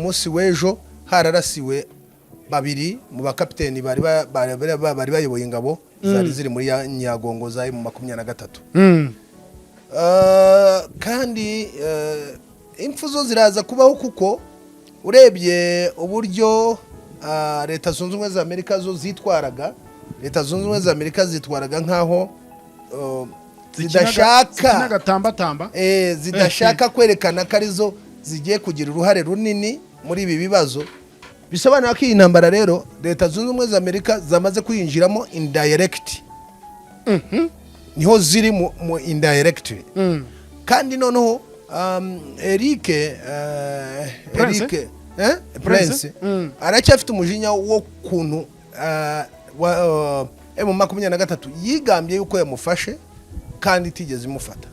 munsi w'ejo hararasiwe babiri mu bakapiteni bari bayoboye ingabo zari ziri muri ya Nyagongo za M23. Kandi impfu zo ziraza kubaho, kuko urebye uburyo Leta Zunze Ubumwe za Amerika zo zitwaraga, Leta Zunze Ubumwe za Amerika zitwaraga nk'aho zidashaka N'agatambatamba. Zidashaka kwerekana ko arizo zigiye kugira uruhare runini muri ibi bibazo. Bisobanura ko iyi ntambara rero Leta Zunze Ubumwe za Amerika zamaze kwinjiramo indirect, niho ziri mu indirect. Kandi noneho Eric Prince? Eric Prince aracyafite umujinya wo kuntu wa M23 yigambye yuko yamufashe kandi itigeze imufata.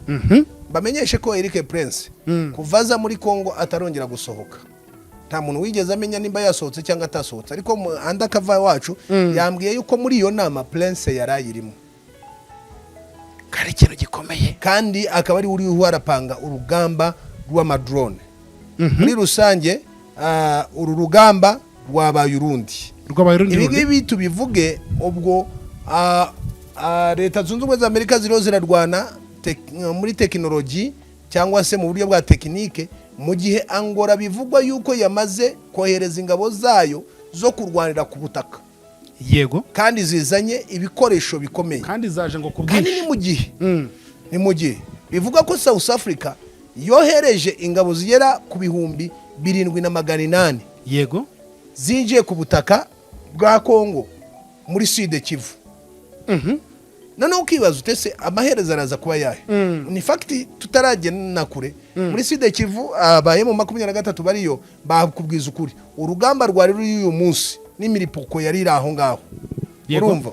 Bamenyeshe ko Eric Prince kuva aza muri Congo atarongera gusohoka. Nta muntu wigeze amenya nimba yasohotse cyangwa atasohotse, ariko mu undercover wacu yambwiye yuko muri iyo nama Prince yari ayirimo. Kari ikintu gikomeye. Kandi akaba ari uriho arapanga urugamba rw'amadrone muri rusange. Uru rugamba rwabaye urundi. Rwabaye urundi Ibi rundi. ngibi tubivuge ubwo Leta Zunze Ubumwe za Amerika ziriho zirarwana muri tekinoloji cyangwa se mu buryo bwa tekinike, mu gihe Angola bivugwa yuko yamaze kohereza ingabo zayo zo kurwanira ku butaka kandi zizanye ibikoresho bikomeye. Kandi zaje ngo ku Kandi bwinshi. ni mu gihe ni mu gihe bivuga ko South Africa yohereje ingabo zigera ku 7800 zinjiye ku butaka bwa Congo muri Sud Kivu. Noneho ukibaza utese amaherezo araza kuba yahe? Ni fact tutaragena kure. Muri Sud Kivu abaye mu 23 bariyo bakubwiza ukuri, urugamba rwari ruri uyu munsi n'imiripuko yari iri aho ngaho. Urumva,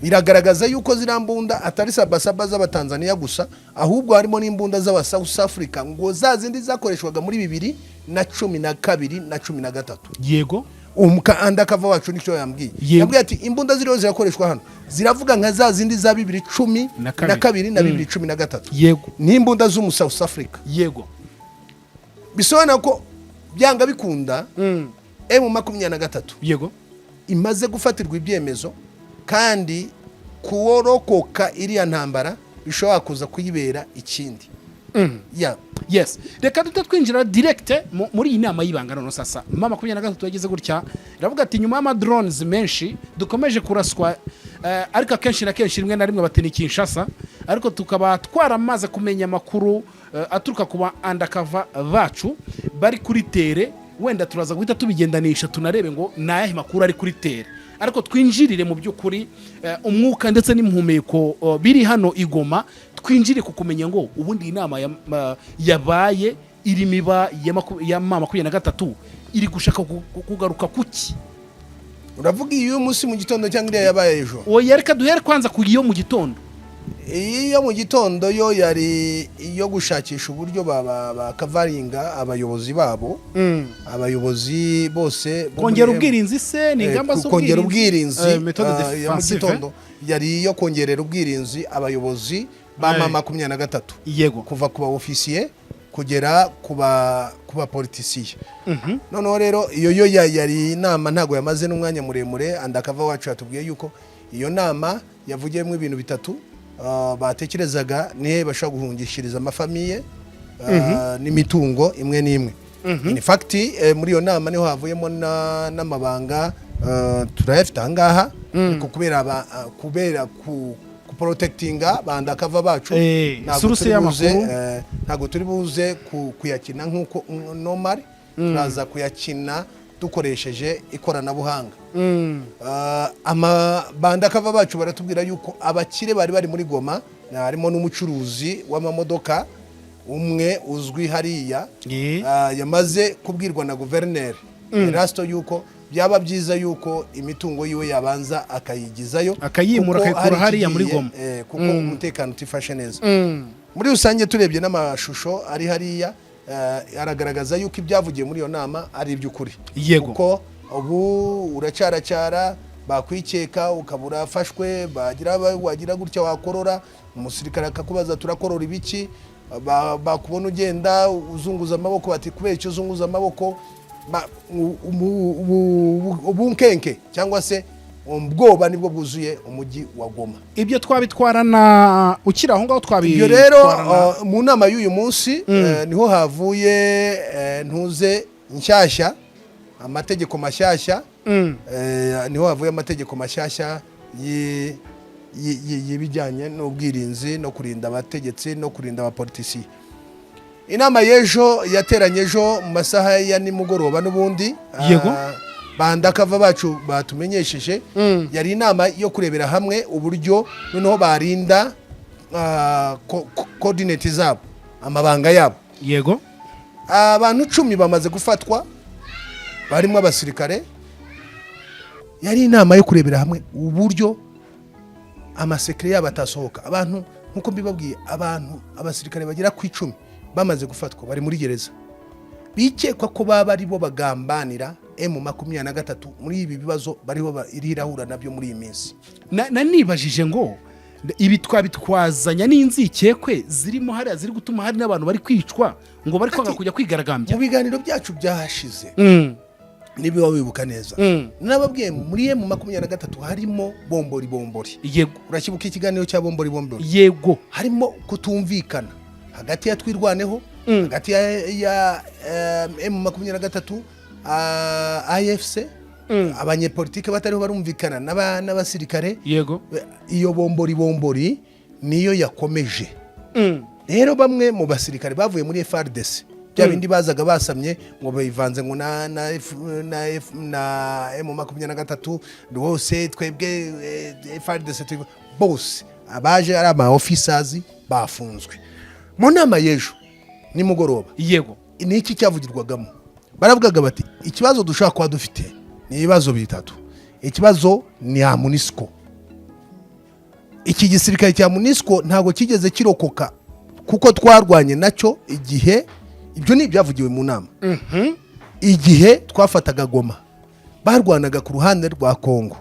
biragaragaza yuko ziriya mbunda atari sabasaba z'Abatanzaniya gusa, ahubwo harimo n'imbunda z'aba South Africa, ngo za zindi zakoreshwaga muri 2012 na 13. Undercover wacu nicyo yambwiye. Yambwiye ati imbunda ziriho zirakoreshwa hano ziravuga nka za zindi za bibiri cumi Na na kabiri. kabiri na 2013. N'imbunda z'umu South Africa. Bisobanura ko byanga bikunda M23 imaze gufatirwa ibyemezo, kandi kuworokoka iriya ntambara bishobora kuza kuyibera ikindi ya. Yes, reka duhite twinjira direct muri iyi nama y'ibanga. Noneho sasa M23 yagize gutya iravuga ati nyuma y'amadrones menshi dukomeje kuraswa, ariko akenshi na kenshi, rimwe na rimwe bati ni Kinshasa, ariko tukaba twaramaze kumenya amakuru aturuka ku ba undercover bacu bari kuri terrain. Wenda turaza guhita tubigendanisha, tunarebe ngo ni ayahe makuru ari kuri terrain, ariko twinjirire mu by'ukuri umwuka ndetse n'impumeko biri hano i Goma. Twinjire ku kumenya ngo ubundi iyi nama yabaye irimo iba ya M23 iri gushaka kugaruka kuki? Uravuga iyi y'umunsi mu gitondo cyangwa iriya yabaye ejo? Oya, reka duhere kwanza ku iyo mu gitondo. Iyi yo mu gitondo yo yari iyo gushakisha uburyo bakavaringa abayobozi babo, abayobozi bose bo Kongera muri ubwirinzi se ni ingamba kongera ubwirinzi. Méthode Ya mu defensive. gitondo yari iyo kongerera ubwirinzi abayobozi ba M23, kuva ku ba ofisiye kugera ku bapolitisiye. Noneho rero iyo yo yari inama ntabwo yamaze n'umwanya muremure. Undercover wacu yatubwiye yuko iyo nama yavugiyemo ibintu bitatu. Batekerezaga nihe bashobora guhungishiriza amafamiye n'imitungo imwe n'imwe. In fact, muri iyo nama niho havuyemo n'amabanga turayafite ahangaha, ariko kubera ku kuprotectinga ba undercover bacu, ntabwo Source turi buze, y'amakuru. Ntabwo turi buze kuyakina nk'uko normal turaza kuyakina dukoresheje ikoranabuhanga. Ba undercover bacu baratubwira yuko abakire bari bari muri Goma, harimo n'umucuruzi w'amamodoka umwe uzwi hariya, yamaze kubwirwa na guverineri Erasto yuko byaba byiza yuko imitungo yiwe yabanza akayigizayo, Akayimura, kuko akayikura hari hariya muri ikigiye, Goma. Kuko umutekano utifashe neza muri rusange. Turebye n'amashusho ari hariya, aragaragaza yuko ibyavugiye muri iyo nama ari iby'ukuri, kuko ubu uracaracara bakwikeka ukaba urafashwe, bagira wagira gutya wakorora, umusirikare akakubaza turakorora ibiki? Bakubona ugenda uzunguza amaboko, bati kubera icyo uzunguza amaboko? Ubunkenke cyangwa se ubwoba nibwo bwuzuye umujyi wa Goma. Ibyo twabitwarana ukiri aho ngaho. Ibyo rero Twabitwarana. Mu nama y'uyu munsi niho havuye ntuze nshyashya, amategeko mashyashya. Niho havuye amategeko mashyashya y'ibijyanye n'ubwirinzi no kurinda abategetsi no kurinda abapolitisiye. Inama y'ejo yateranye ejo mu masaha ya nimugoroba n'ubundi. Ba undercover bacu batumenyesheje, yari inama yo kurebera hamwe uburyo noneho barinda coordinate zabo, amabanga yabo. Abantu 10 bamaze gufatwa barimo abasirikare. Yari inama yo kurebera hamwe uburyo amasecret yabo atasohoka. Abantu, nk'uko mbibabwiye, abantu, abasirikare bagera ku 10 bamaze gufatwa, bari muri gereza, bikekwa ko baba ari bo bagambanira M23 muri ibi bibazo bariho iriho irahura nabyo muri iyi minsi. Na nibajije ngo ibi twabitwazanya n'inzikekwe zirimo hariya ziri gutuma hari n'abantu bari kwicwa ngo bari kwanga kujya kwigaragambya. Mu biganiro byacu byahashize, niba wibuka neza, nababwiye muri M23 harimo bombori bombori. Urakibuka ikiganiro cya bombori bombori? Yego. Harimo kutumvikana hagati ya Twirwaneho, hagati ya M23, AFC. Abanyepolitike batariho barumvikana n'abasirikare. Iyo bombori bombori niyo yakomeje. Rero bamwe mu basirikare bavuye muri FARDC, bya bindi bazaga basamye ngo bivanze ngo na F, na F, na M23 rwose, twebwe FARDC bose abaje ari ama officers bafunzwe. Mu nama y'ejo nimugoroba, ni iki cyavugirwagamo? Baravugaga bati: "Ikibazo dushobora kuba dufite ni ibibazo bitatu. Ikibazo ni ya MONUSCO. Iki gisirikare cya MONUSCO ntabwo kigeze kirokoka kuko twarwanye nacyo igihe." Ibyo ni ibyavugiwe mu nama. Igihe twafataga Goma barwanaga ku ruhande rwa Kongo.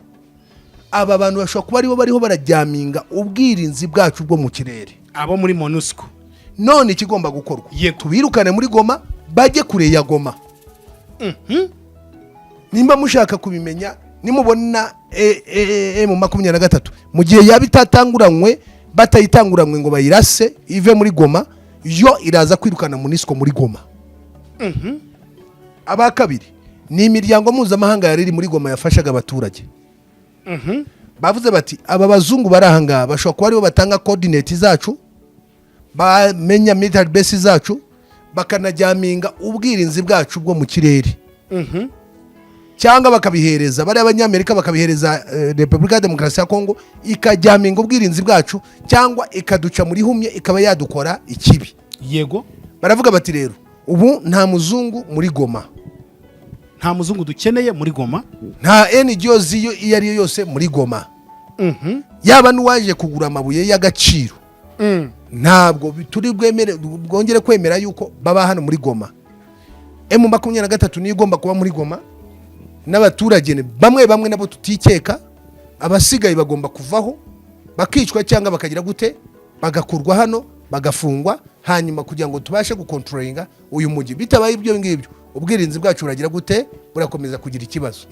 Aba bantu bashobora kuba aribo bariho barajyaminga ubwirinzi bwacu bwo mu kirere. Abo muri MONUSCO. None ikigomba gukorwa, tubirukane muri Goma, bajye kure ya Goma. Nimba mushaka kubimenya, nimubona M23 mu gihe yaba itatanguranywe, batayitanguranywe ngo bayirase ive muri Goma, yo iraza kwirukana MONUSCO muri Goma. Aba kabiri ni imiryango mpuzamahanga yari iri muri Goma yafashaga abaturage. Bavuze bati: "Aba bazungu bari aha ngaha bashobora kuba aribo batanga coordinate zacu, bamenya military base zacu, bakanajyaminga ubwirinzi bwacu bwo mu kirere, cyangwa bakabihereza bariya abanyamerika, bakabihereza Repubulika ya Demokarasi ya Kongo ikajyaminga ubwirinzi bwacu, cyangwa ikaduca muri humye ikaba yadukora ikibi." Baravuga bati: "Rero ubu nta muzungu muri Goma." Nta muzungu dukeneye muri Goma. Nta NGOs iyo ari yo yose muri Goma, yaba n'uwaje kugura amabuye y'agaciro, ntabwo turi bwemere bwongere kwemera yuko baba hano muri Goma. M23 niyo igomba kuba muri Goma n'abaturage ni bamwe bamwe nabo tutikeka. Abasigaye bagomba kuvaho, bakicwa cyangwa bakagira gute, bagakurwa hano, bagafungwa, hanyuma kugira ngo tubashe gukontrolinga uyu mujyi. Bitabaye ibyo ngibyo, ubwirinzi bwacu buragira gute? Burakomeza kugira ikibazo."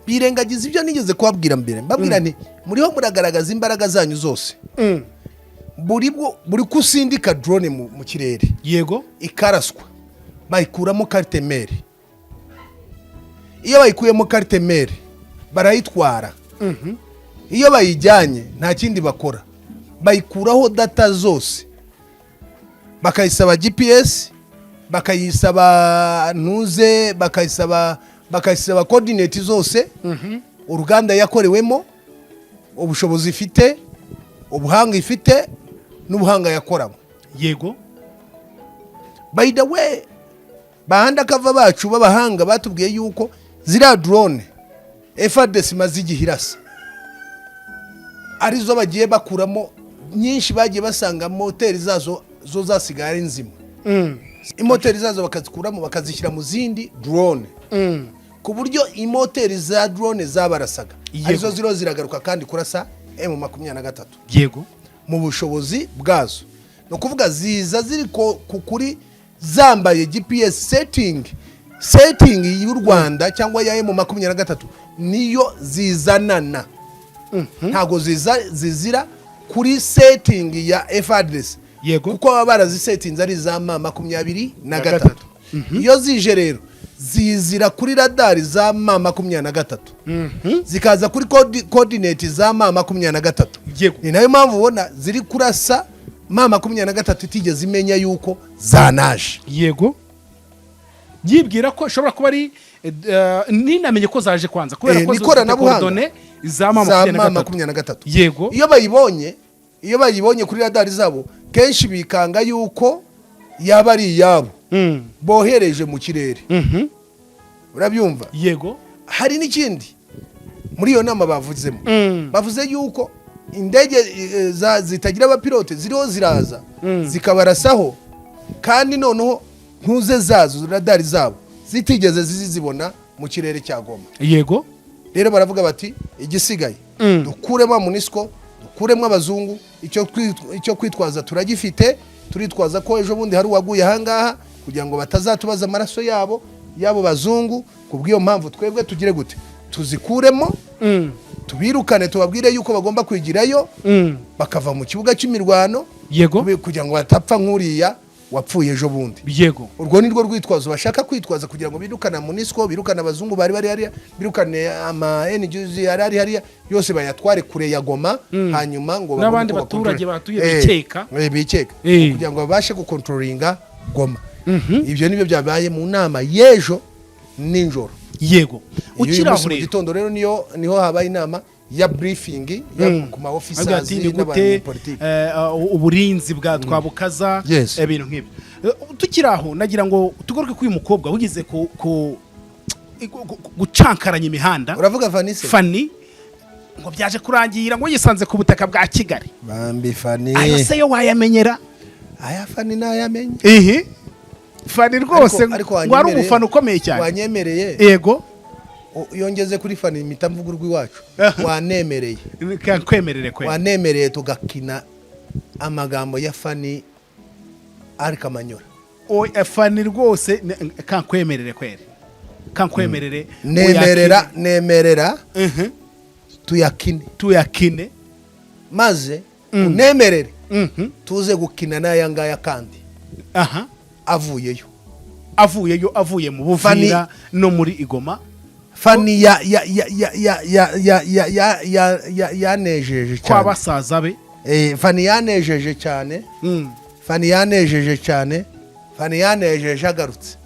Birengagiza ibyo nigeze kubabwira mbere, mbabwira nti: "Muriho muragaragaza imbaraga zanyu zose buri bwo buri ko usindika drone mu kirere, ikaraswa, bayikuramo carte mère. Iyo bayikuyemo carte mère barayitwara. Iyo bayijyanye nta kindi bakora, bayikuraho data zose, bakayisaba GPS, bakayisaba ntuze, bakayisaba coordinate zose, uruganda yakorewemo, ubushobozi ifite, ubuhanga ifite n'ubuhanga yakoranywe." By the way, ba undercover bacu b'abahanga batubwiye yuko ziriya drone FARDC imaze igihe irasa arizo bagiye bakuramo nyinshi, bagiye basanga moteri zazo zo zasigaye ari nzima, imoteri zazo bakazikuramo bakazishyira mu zindi drone, ku buryo imoteri za drone zabarasaga arizo ziriho ziragaruka kandi kurasa M23. Mu bushobozi bwazo, ni ukuvuga ziza ziri kuri Zambaye GPS setting y'u Rwanda cyangwa ya M23 niyo zizanana, ntago zizira kuri setting ya FARDC, kuko baba barazisetinze ari za M makumyabiri na Na gatatu. gatatu. Iyo zije rero zizira kuri radari za M23, zikaza kuri coordinate za M23. Ni nayo mpamvu ubona ziri kurasa M23 itigeze imenya yuko zanaje. Yego, yibwira ko ishobora kuba ari ninamenye ko zaje kwanza kubera ko ni zifite ikoranabuhanga. coordonnées za ma za makumyabiri ma na gatatu. 23. Iyo bayibonye kuri radari zabo, kenshi bikanga yuko yaba ari iyabo bohereje mu kirere. Urabyumva? Yego. Hari n'ikindi muri iyo nama bavuzemo. Bavuze yuko indege zitagira abapilote ziriho ziraza zikabarasaho, kandi noneho ntuze zazo, radari zabo zitigeze zizibona mu kirere cya Goma. Rero baravuga bati igisigaye dukuremo MONUSCO, dukuremo abazungu, icyo kwitwaza turagifite, turitwaza ko ejo bundi hari uwaguye ahangaha, kugira ngo batazatubaza amaraso yabo, y'abo bazungu. Ku bw'iyo mpamvu twebwe tugire gute? Tuzikuremo, tubirukane, tubabwire yuko bagomba kwigirayo, bakava mu kibuga cy'imirwano, kugira ngo batapfa nk'uriya wapfuye ejo bundi. Urwo ni rwo rwitwazo bashaka kwitwaza kugira ngo birukane MONUSCO, birukane abazungu bari bari hariya, birukane ama NGOs yari ari hariya yose, bayatware kure ya Goma, hanyuma ngo babone N'abandi uko baturage bakontorora. bahatuye bikeka. Bikeka kugira ngo babashe gukontrolinga Goma. Ibyo nibyo byabaye mu nama y'ejo nijoro. Uyu Ukiri munsi aho mu rero, gitondo rero niho habaye inama ya briefing ku ma avuga officers ati ni gute n'abanyepolitiki. Uburinzi bwa twabukaza, ibintu nk'ibyo. Tukiri aho, nagira ngo tugaruke kuri uyu mukobwa wigeze ku gucankaranya imihanda. Uravuga Vanessa? Fani, ngo byaje kurangira ngo yisanze ku butaka bwa Kigali. Bambi Fani. Ayo se yo wayamenyera? Aya Fani nayamenye. Ihi Fani rwose, Ariko ngo ari umufana ukomeye cyane. Wanyemereye? Yego. Iyo ngeze kuri Fani mpita mvuga urw'iwacu. Wanemereye? Kwemerere kwe. Wanemereye tugakina amagambo ya Fani ariko amanyora? Fani rwose kankwemerere kweri, kankwemerere. Nemerera, nemerera tuyakine. Tuyakine. Maze unemerere tuze gukina n'aya ngaya kandi avuyeyo. Avuyeyo, avuye mu Buvira no muri Igoma. Fani ya ya ya ya ya ya ya ya ya ya ya yanejeje Kwa cyane. basaza be. Fani yanejeje cyane. Fani yanejeje cyane. Fani yanejeje agarutse.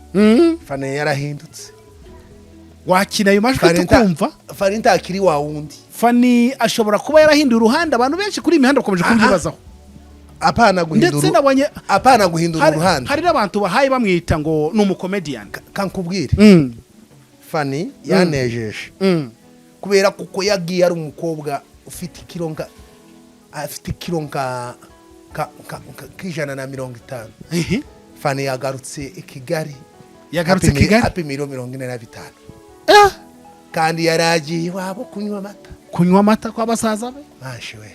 Fani yarahindutse. Wakina ayo majwi Fani tukumva? Fani ntakiri wa wundi. Fani ashobora kuba yarahinduye uruhande, abantu benshi kuri iyi mihanda bakomeje kubyibazaho. Apana guhindura Ndetse nabonye apana guhindura uruhande. Hari n'abantu bahaye bamwita ngo ni umukomediyani. Kankubwire, Fani yanejeje kubera kuko yagiye ari umukobwa ufite ikiro nka afite ikiro nka ka- ka- ka- k'ijana na mirongo itanu. Fani yagarutse i Kigali Yagarutse i Kigali? Apima ibiro 45, kandi yari agiye iwabo kunywa amata. Kunywa amata kwa basaza be. Mashe we,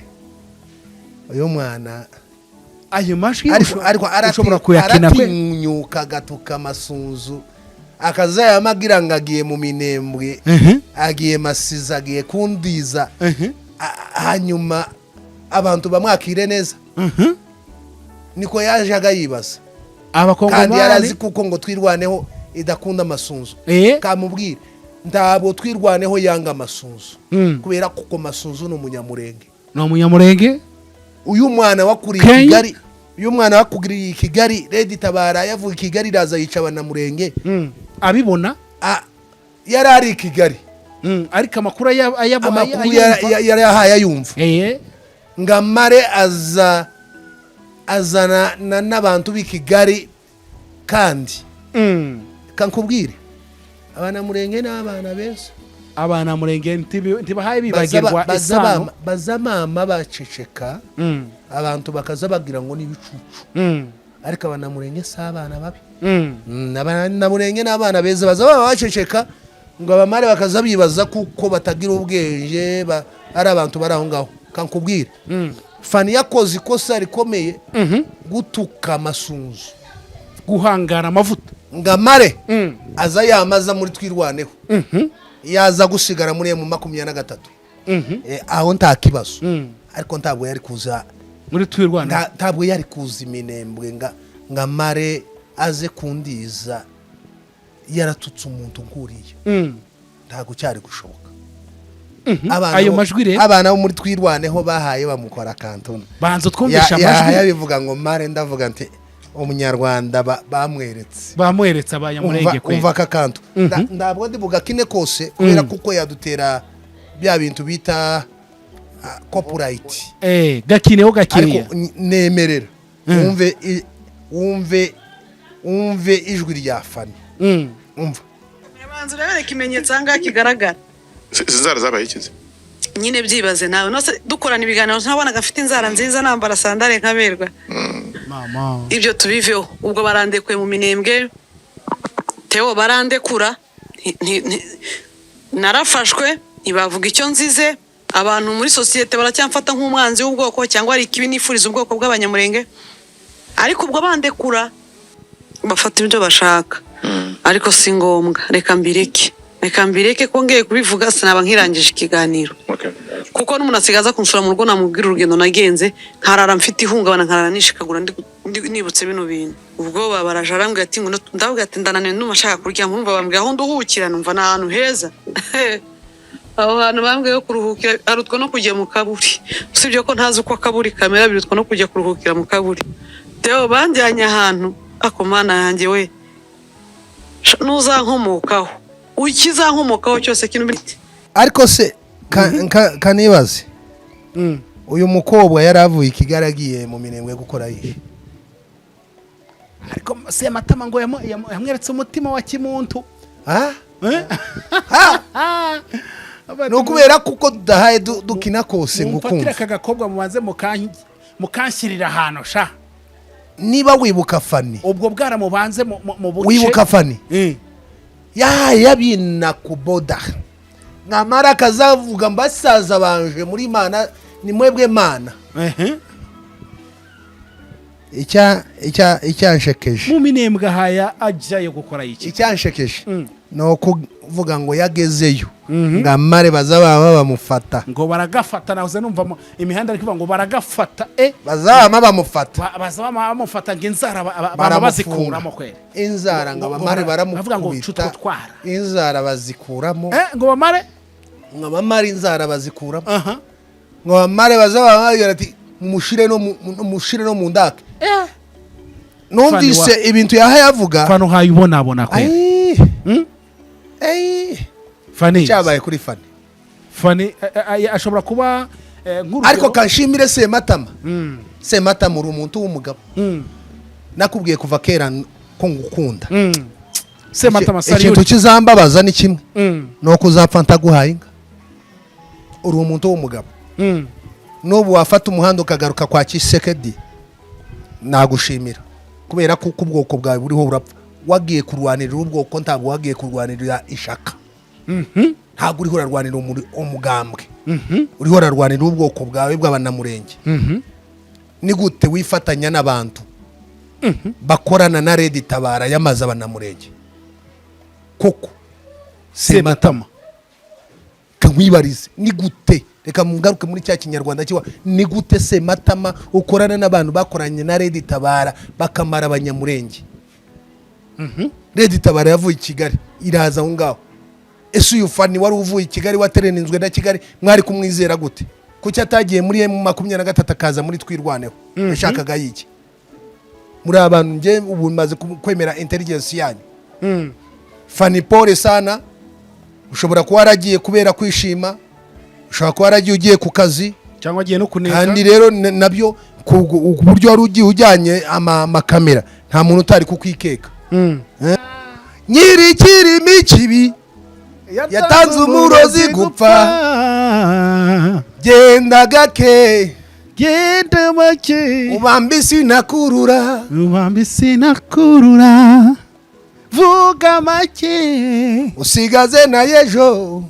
uyu mwana Ayo majwi ariko ushobora kuyakina kwe? Aratinyuka agatuka Amasunzu, akazayamagira ngo agiye mu Minembwe, agiye Masiza, agiye kundiza, hanyuma abantu bamwakire neza. Niko yaje agayibaza. Kandi Abakongomani yarazi kuko ngo Twirwaneho idakunda Amasunzu. Kamubwire, ntabwo Twirwaneho yanga Amasunzu, kubera kuko Masunzu ni Umunyamurenge. Ni Umunyamurenge. Uyu mwana wakuriye i Kenya? Kigali, uyu mwana wakuriye i Kigali, RED Tabara yavuye i Kigali iraza yica Abanamurenge. Abibona. Yari ari i Kigali. Ariko amakuru Amakuru ayumva. yari yahaye ayumva. Ngo amare aza azana n'abantu b'i Kigali. Kandi kankubwire, Abanamurenge ni abana beza. Abanamurenge ntibahaye bibagirwa isano. Baza mama baceceka, abantu bakaza bagira ngo ni ibicucu, ariko Abanamurenge si abana babi. Abanamurenge ni abana beza. Baza baba baceceka ngo abamare bakaza bibaza kuko batagira ubwenge, ari abantu bari aho ngaho. Kankubwire, Fani yakoze ikosa rikomeye gutuka Amasunzu. Guhangara amavuta. Ngamare aza yamaza muri Twirwaneho, yaza gusigara muri M23, aho nta kibazo, ariko ntabwo yari kuza muri Twirwana. Ntabwo yari kuza Iminembwe ngamare aze kundiza yaratutse umuntu nkuriya. Ntabwo cyari gushoboka. Ayo majwi rero? Abana bo muri Twirwaneho bahaye bamukora kantona. Banza twumvisha amajwi. Yabivuga ngo mare, ndavuga nti Umunyarwanda bamweretse. Bamweretse Abanyamurenge kwe. Umva aka kantu. Ntabwo ndi bugakine kose kubera kuko yadutera bya bintu bita copyright. Gakineho gakeya. Ariko nemerera wumve wumve ijwi rya Fani. Umva. Abanza urabereka ikimenyetso aha ngaha kigaragara. Izi nzara zabaye ikize? Nyine byibaze nawe nose, dukorana ibiganiro ntabonaga afite inzara nziza, nambara sandale nkaberwa. Mama. Ibyo tubiveho. Ubwo barandekuye mu Minembwe, Teo, barandekura. Narafashwe, ntibavuga icyo nzize. Abantu muri sosiyete baracyamfata nk'umwanzi w'ubwoko cyangwa hari ikibi nifuriza ubwoko bw'Abanyamurenge. Ariko ubwo bandekura bafata ibyo bashaka, ariko si ngombwa. Reka mbireke, reka mbireke, ko ngiye kubivuga sinaba nkirangije ikiganiro. Okay. Kuko n'umuntu asigaye aza kunsura mu rugo, namubwira urugendo nagenze, nkarara mfite ihungabana, nkarara nishikagura nibutse bino bintu. Ubwo baraje, arambwira ati ngo ndavuga ati ndananiwe, ndumva nshaka kuryama. Urumva bambwira aho nduhukira, numva ni ahantu heza. Aho hantu bambwiye ho kuruhukira harutwa no kujya mu kaburi, usibye ko ntazi uko akaburi kamera, birutwa no kujya kuruhukira mu kaburi. Teo, banjyanye ahantu ako Mana yanjye we. Nuzankomokaho, ukizankomokaho cyose kino. Ariko se kanibaze, uyu mukobwa yari avuye i Kigali agiye mu Minembwe gukora ihe? Ariko Sematama ngo yamweretse umutima wa kimuntu. Ah? Eh? Ah! Ni ukubera kuko tudahaye dukina kose ngo Mumfatire ukumva. aka gakobwa, mubanze mukanshyirira ahantu sha. Niba wibuka Fani, Ubwo bwaramubanze mu buce. wibuka Fani yabina kuboda, nkamara akazavuga mbasaza banje muri mana ni mwebwe mana. Icyanshekeje, Mu Minembwe ahaya ajyayo gukora iki? Icyanshekeje ni ukuvuga ngo yagezeyo ngamare bazaba bamufata. Ngo baragafata. Nahoze numva imihanda ari kuvuga ngo baragafata Bazaba bamufata. Baza bamufata ngo inzara bama Baramufunga. bazikuramo kweri. Inzara ngo bamare Bavuga ngo baramukubita. cutwo twara. Inzara bazikuramo. Ngo bamare. Ngo bamare inzara bazikuramo. Ngo bamare bazaba bababwira ati mushire no mu ndake. Numvise ibintu yahaye avuga. Fani uhaye ubonabona kweri. Ai, ai. Fani. Cyabaye kuri Fani. Fani ashobora kuba nk'urugero. Ariko kanshimire Sematama. Sematama, uri umuntu w'umugabo. Nakubwiye kuva kera ko ngukunda. Sematama, Ikintu salute. kizambabaza ni kimwe, ni uko uzapfa ntaguhaye inka. Uri umuntu w'umugabo. N'ubu wafata umuhanda ukagaruka kwa Kisekedi, nagushimira, kubera ko uko ubwoko bwawe buriho burapfa, wagiye kurwanirira ubwoko, ntabwo wagiye kurwanirira ishaka. Ntabwo uriho urarwanira umugambwe, uriho urarwanira ubwoko bwawe bw'Abanamurenge. Ni gute wifatanya n'abantu bakorana na RED Tabara yamaze Abanamurenge koko? Sematama. Kankwibarize, ni gute? Reka mugaruke muri cya Kinyarwanda kiwa, ni gute Sematama ukorana n'abantu bakoranye na RED Tabara bakamara Abanyamurenge? RED Tabara yavuye i Kigali iraza aho ngaho. Ese uyu Fani wari uvuye i Kigali, watereninzwe na Kigali, mwari kumwizera gute? Kuki atagiye muri M23 akaza muri Twirwaneho? Yashakaga yiki muri abantu? Njye ubu maze kwemera intelligence yanyu. Fani, pole sana. Ushobora kuba waragiye kubera kwishima, ushobora kuba waragiye ugiye ku kazi, Cyangwa agiye no kuneka. Kandi rero nabyo ku buryo wari ugiye ujyanye amakamera, nta muntu utari kukwikeka. Nyiri kirimi kibi yatanze umurozi gupfa. Genda gake. Genda make. Ubambe sinakurura. Ubambe sinakurura, vuga make. Usigaze na yejo,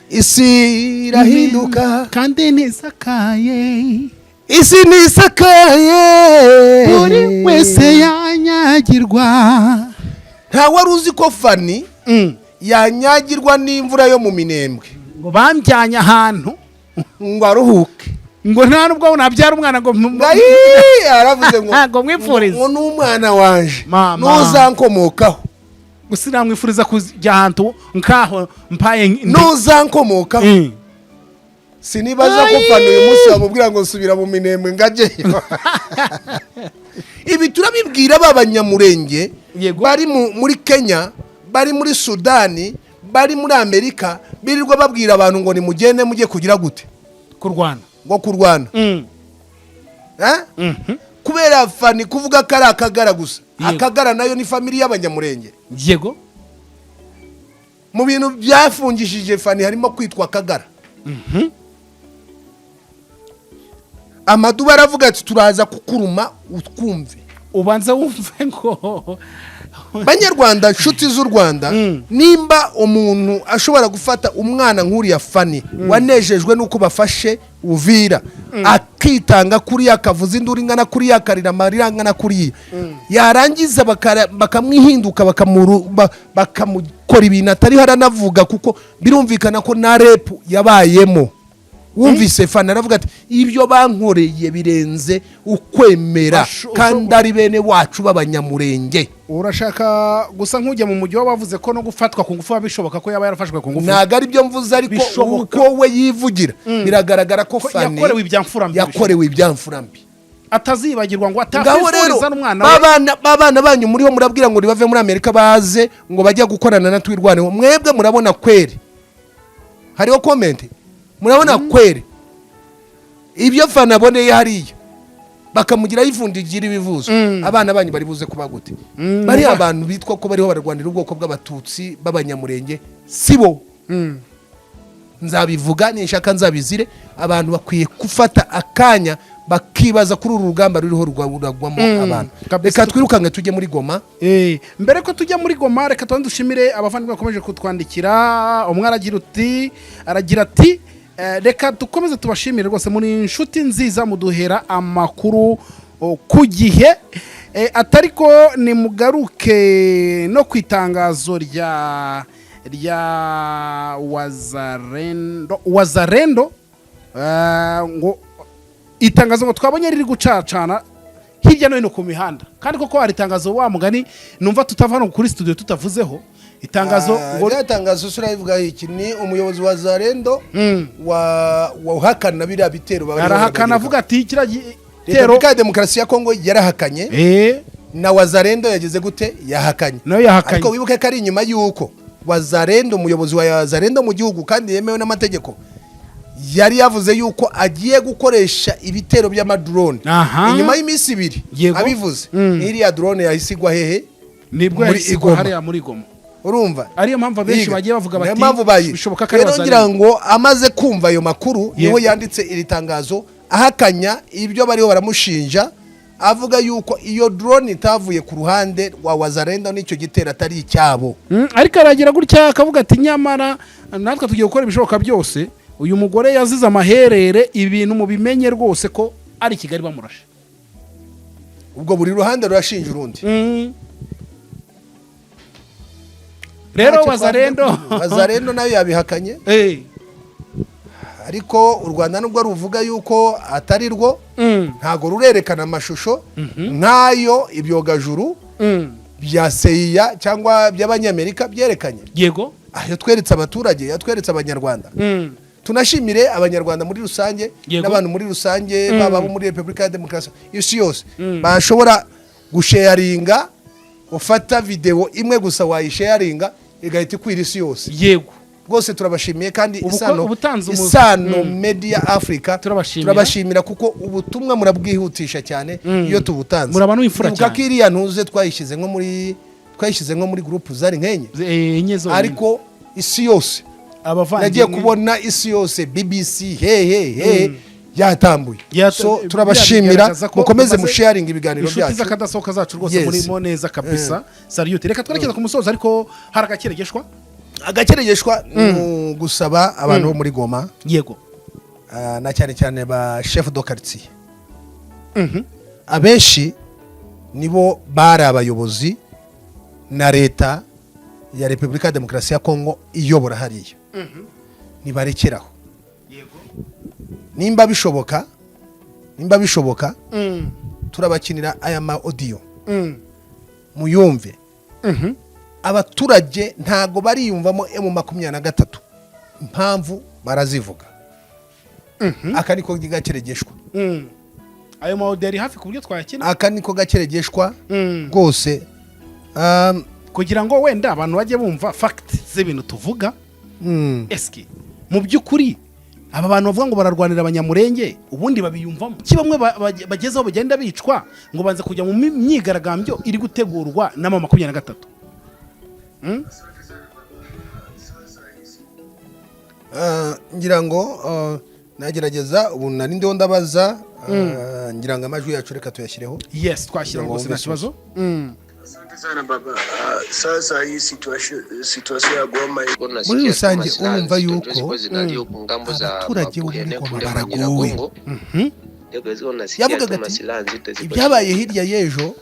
isi irahinduka. Kandi ntisakaye. Isi ntisakaye, buri wese yanyagirwa. Nta wari uzi ko Fani yanyagirwa n'imvura yo mu Minembwe. Ngo bamjyanye ahantu ngo aruhuke. Ngo nta nubwo nabyara umwana ngo ngo ayi, aravuze ngo ngo mwipfurize. Ngo n'umwana wanje Mama. ntuzankomokaho. Ngo sinamwifuriza kujya ahantu nkaho mpaye Ntuzankomokaho. Sinibaza ko Fani uyu munsi bamubwira ngo nsubira mu Minembwe ngajyeyo. Ibi turabibwira ba Banyamurenge bari muri Kenya, bari muri Sudani, bari muri Amerika, birirwa babwira abantu ngo nimugende mujye kugira gute? Kurwana. Ngo kurwana. Eh? Kubera Fani kuvuga ko ari Akagara gusa. Akagara nayo ni family y'Abanyamurenge. Mu bintu byafungishije Fani harimo kwitwa Akagara. Amaduba aravuga ati turaza kukuruma utwumve. Ubanza wumve ngo Banyarwanda, nshuti z'u Rwanda, nimba umuntu ashobora gufata umwana nk'uriya Fani wanejejwe n'uko bafashe Uvira, akitanga kuriya, akavuza induru ingana kuriya, akarira amarira angana kuriya, yarangiza bakamwihinduka, bakamukora ibintu atariho aranavuga, kuko birumvikana ko na rape yabayemo. Wumvise Fani aravuga ati ibyo bankoreye birenze ukwemera, kandi ari bene wacu b'Abanyamurenge. Urashaka gusa nk'ujya mu mujyi wabavuze ko no gufatwa ku ngufu biba bishoboka, ko yaba yarafashwe ku ngufu. Ntabwo ari byo mvuze, ariko Bishoboka. uko we yivugira biragaragara ko Ko Fani yakorewe ibyamfura mbi. yakorewe ibyamfura mbi. Atazibagirwa, ngo Ngaho rero atakwifuriza n'umwana we. babana banyu muriho murabwira ngo nibave muri Amerika baze ngo bajya gukorana na Twirwaneho, mwebwe murabona kweri hariho comment, murabona kweri ibyo Fana aboneye hariya bakamugiraho ivundigira ibivuzo, abana banyu bari buze kuba gute? Bariya abantu bitwa ko bariho bararwanira ubwoko bw'Abatutsi b'Abanyamurenge sibo. Nzabivuga ninshaka nzabizire. Abantu bakwiye gufata akanya bakibaza kuri uru rugamba ruriho ruragwamo abantu. Kabisa. Reka twirukange tujye muri Goma. Mbere ko tujya muri Goma, reka tubanze dushimire abavandimwe bakomeje kutwandikira. Umwe aragira ati reka dukomeze tubashimire rwose, muri inshuti nziza, muduhera amakuru ku gihe. Atari ko nimugaruke no ku itangazo rya Wazarendo, ngo itangazo ngo twabonye riri gucacana hirya no hino ku mihanda, kandi koko hari itangazo, wa mugani numva tutava hano kuri studio tutavuzeho itangazo ngo Rya tangazo urabivuga iki? Ni umuyobozi wa Zarendo wa wahakana biriya bitero baba bariho arahakana barabagira. avuga ati kiriya gitero Repubulika ya Demokarasi ya Kongo yarahakanye, na Wazarendo yagize gute? Yahakanye. Nayo yahakanye. Ariko wibuke ko ari inyuma y'uko Wazarendo, umuyobozi wa Wazarendo mu gihugu kandi yemewe n'amategeko, yari yavuze yuko agiye gukoresha ibitero by'amadrone. Inyuma y'iminsi 2 abivuze, iriya drone yahise igwa hehe? Nibwo Muri yahise igwa Igoma. hariya muri Goma. Urumva? Ariyo mpamvu abenshi Yiga. bagiye bavuga Niyo bati mpamvu bayi bishoboka ko ari rero ngira Wazarendo. ngo amaze kumva ayo makuru niho yanditse iri tangazo ahakanya ibyo bariho baramushinja, avuga yuko iyo drone itavuye ku ruhande rwa Wazarendo n'icyo gitero atari icyabo. Ariko aragira gutya akavuga ati nyamara natwe tugiye gukora ibishoboka byose, uyu mugore yazize amaherere, ibintu mubimenye rwose ko ari Kigali bamurashe. Ubwo buri ruhande rurashinja urundi. Rero Ntacyo Wazarendo twavuga. Wazarendo nayo yabihakanye. Ariko u Rwanda nubwo ruvuga yuko atari rwo, ntago rurerekana amashusho nk'ayo ibyogajuru bya CIA cyangwa by'Abanyamerika byerekanye. Ayo tweretse abaturage, yatweretse Abanyarwanda. Tunashimire Abanyarwanda muri rusange n'abantu muri rusange, baba abo muri Repubulika ya Demokarasi, isi yose, bashobora gusharinga. Ufata video imwe gusa wayisharinga igahita ikwira isi yose. Rwose turabashimiye kandi Isano Ubutanze Isano Media Africa, Turabashimira. turabashimira kuko ubutumwa murabwihutisha cyane iyo tubutanze. Muri abantu b'imfura Ndibuka cyane. ko iriya ntuze twayishyize nko muri group zari nkenye, Enye zonyine. ariko isi yose Abavandimwe nagiye kubona isi yose, BBC he he he yatambuye. So turabashimira, Biragaragaza ko mukomeze mumaze musharinga ibiganiro inshuti byacu. z'akadasohoka zacu rwose, murimo neza kabisa, salute. Reka twerekeze ku musozo, ariko hari agakeregeshwa. Agakeregeshwa ni gusaba abantu bo muri Goma, na cyane cyane ba chef de quartier. Abenshi nibo bari abayobozi na leta ya Repubulika ya Demokarasi ya Kongo iyobora hariya. Nibarekeraho. Nimba bishoboka, turabakinira aya ma audio muyumve. Abaturage ntago bariyumvamo M23, impamvu barazivuga. Aka niko gakeregeshwa. Ayo ma audio ari hafi ku buryo twayakina. Aka niko gakeregeshwa rwose. Kugira ngo wenda abantu bajye bumva fact z'ibintu tuvuga. Eske mu by'ukuri aba bantu bavuga ngo bararwanira Abanyamurenge, ubundi babiyumvamo ki? Bamwe bagezeho bagenda bicwa ngo banze kujya mu myigaragambyo iri gutegurwa na M23. Ngira ngo nagerageza ubu nari ndiho ndabaza, ngira ngo amajwi yacu reka tuyashyireho. Yes, twashyiraho Kugira ngo rwose, nta wumve. kibazo. Asante sana baba. Sasa hii situation ya Goma Muri rusange urumva yuko abaturage bo muri Goma baragowe. Yavugaga ati ibyabaye hirya y'ejo,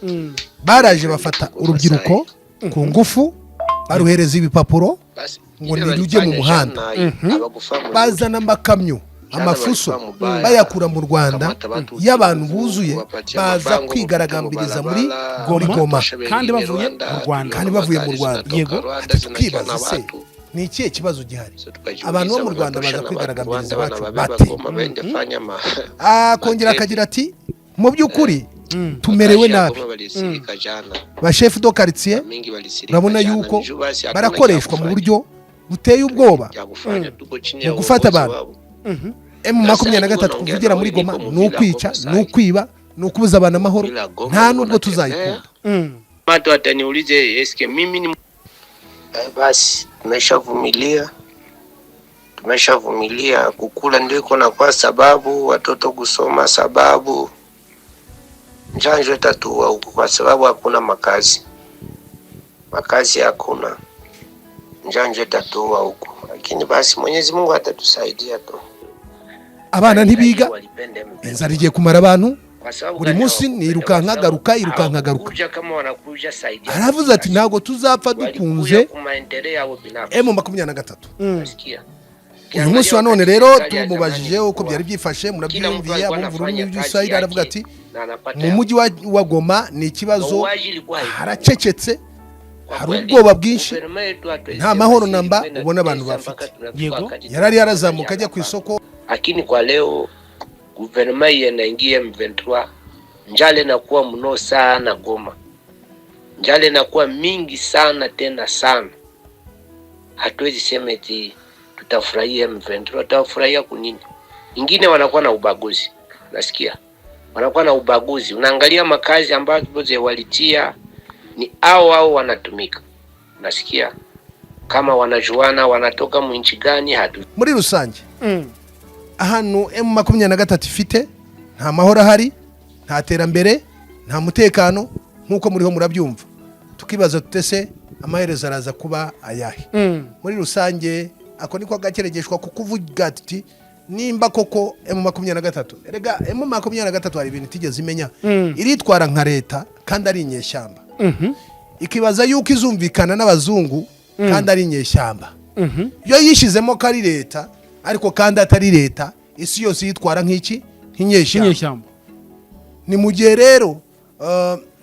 baraje bafata urubyiruko ku ngufu, baruhereza ibipapuro ngo ntirujye mu muhanda, bazana amakamyo, amafuso, bayakura mu Rwanda y'abantu buzuye, baza kwigaragambiriza muri Goma. Kandi bavuye mu Rwanda. Kandi bavuye mu Rwanda. Ati tukibaza se, ni ikihe kibazo gihari? Abantu bo mu Rwanda baza kwigaragambiriza iwacu bate? Akongera akagira ati mu by'ukuri tumerewe nabi, ba chef de quartier urabona yuko barakoreshwa mu buryo buteye ubwoba mu gufata abantu. M23 kuvugira muri Goma ni ukwica, ni ukwiba, ni ukubuza abantu amahoro, nta nubwo tuzayikunda. Watu wataniulize eske mimi ni Basi tumeshavumilia, tumeshavumilia. Kukula ndio iko na kwa sababu watoto kusoma, sababu njaa itatua huku, kwa sababu hakuna makazi, makazi hakuna, njaa itatua huku, lakini basi Mwenyezi Mungu atatusaidia tu. Abana ntibiga, inzara igiye kumara abantu. Buri munsi nirukanka garuka, irukanka garuka. Aravuze ati ntabwo tuzapfa dukunze M23. Uyu munsi wa none rero tumubajije uko byari byifashe, murabyiyumviye, abumva ururimi rw'Igiswahili, aravuga ati mu mujyi wa Goma ni ikibazo, haracecetse, hari ubwoba bwinshi, nta mahoro namba ubona abantu bafite. Yarari yarazamuka ajya ku isoko. Lakini kwa leo gouvernement inaingia M23, njala inakuwa mno sana Goma, njala inakuwa mingi sana tena sana. Hatuwezi sema eti tutafurahia M23, tutafurahia kunini? Ingine wanakuwa na ubaguzi, nasikia wanakuwa na ubaguzi. Unaangalia makazi ambazo walitia ni hao hao wanatumika, nasikia kama wanajuana, wanatoka mwinchi gani hatu Muri rusange, ahantu M23 ifite nta mahoro ahari, nta terambere, nta mutekano, nk'uko muriho murabyumva. Tukibaza tutese amaherezo araza kuba ayahe? Muri rusange ako niko gakeregeshwa, kuko uvuga ati nimba koko M23, erega M23 hari ibintu itigeze imenya. Iritwara nka leta kandi ari inyeshyamba, ikibaza yuko izumvikana n'abazungu kandi ari inyeshyamba. Iyo yishyizemo ko ari leta ariko kandi atari leta, isi yose yitwara nk'iki? Nk'inyeshyamba. Inyeshyamba. Ni mu gihe rero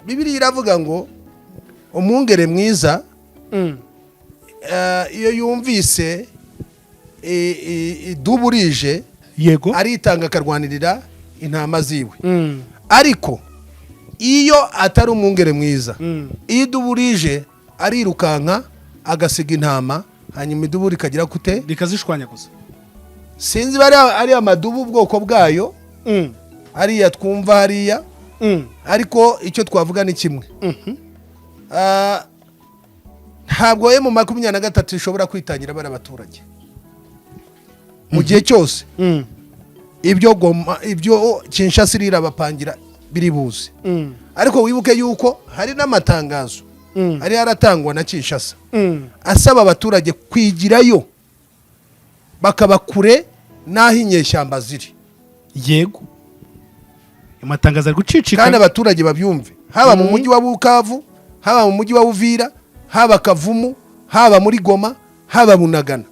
Bibiliya iravuga ngo umwungere mwiza iyo yumvise idubu rije, aritanga akarwanirira intama ziwe. Ariko iyo atari umwungere mwiza, iyo idubu rije arirukanka agasiga intama, hanyuma idubu rikagira gute? Rikazishwanyaguza. Sinzi bari ari amadubu ubwoko bwayo hariya twumva hariya, ariko icyo twavuga ni kimwe. Ntabwo M23 ishobora kwitangira bari abaturage mu gihe cyose ibyo Goma, ibyo Kinshasa irabapangira biri buze. Ariko wibuke yuko hari n'amatangazo ari yaratangwa na Kinshasa asaba abaturage kwigirayo, bakaba kure n'aho inyeshyamba ziri. Yego. Amatangazo ari gucicika. Kandi abaturage babyumve, haba mu mujyi wa Bukavu, haba mu mujyi wa Uvira, haba Kavumu, haba muri Goma, haba Bunagana,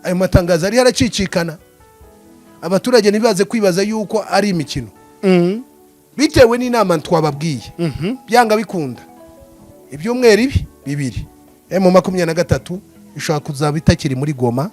ayo matangazo ariho aracicikana. Abaturage ntibaze kwibaza yuko ari imikino. Bitewe n'inama twababwiye, byanga bikunda ibyumweru ibi 2 M23 ishobora kuzaba itakiri muri Goma,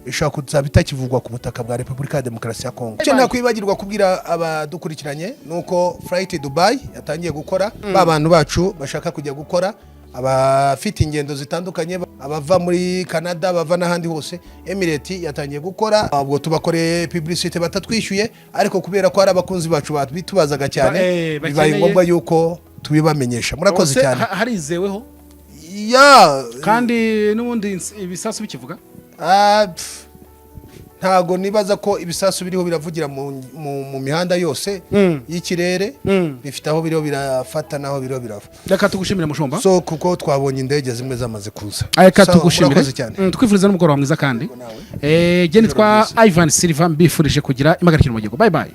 ishobora kuzaba itakivugwa ku butaka bwa Repubulika ya Demokarasi ya Kongo. Icyo ntakwibagirwa kubwira abadukurikiranye ni uko Flight Dubai yatangiye gukora. Ba bantu bacu bashaka kujya gukora, abafite ingendo zitandukanye, abava muri Canada, bava n'ahandi hose, Emirate yatangiye gukora. Ubwo tubakoreye publicité batatwishyuye, ariko kubera ko hari abakunzi bacu bitubazaga cyane, bibaye ngombwa yuko tubibamenyesha. Murakoze Hose cyane. Harizeweho? Ya. Kandi n'ubundi ibisasu bikivuga. Ah, pff. Ntago nibaza ko ibisasu biriho biravugira mu mihanda yose y'ikirere. Bifite aho biriho birafata n'aho biriho birava. Reka tugushimire, mushumba. So kuko twabonye indege zimwe zamaze kuza. Reka Sawa, tugushimire. murakoze cyane. Twifuriza n'umugoroba mwiza kandi. Nawe. Jye nitwa Ivan Silva, mbifurije kugira impagarikiro mu gihugu. Bye bye.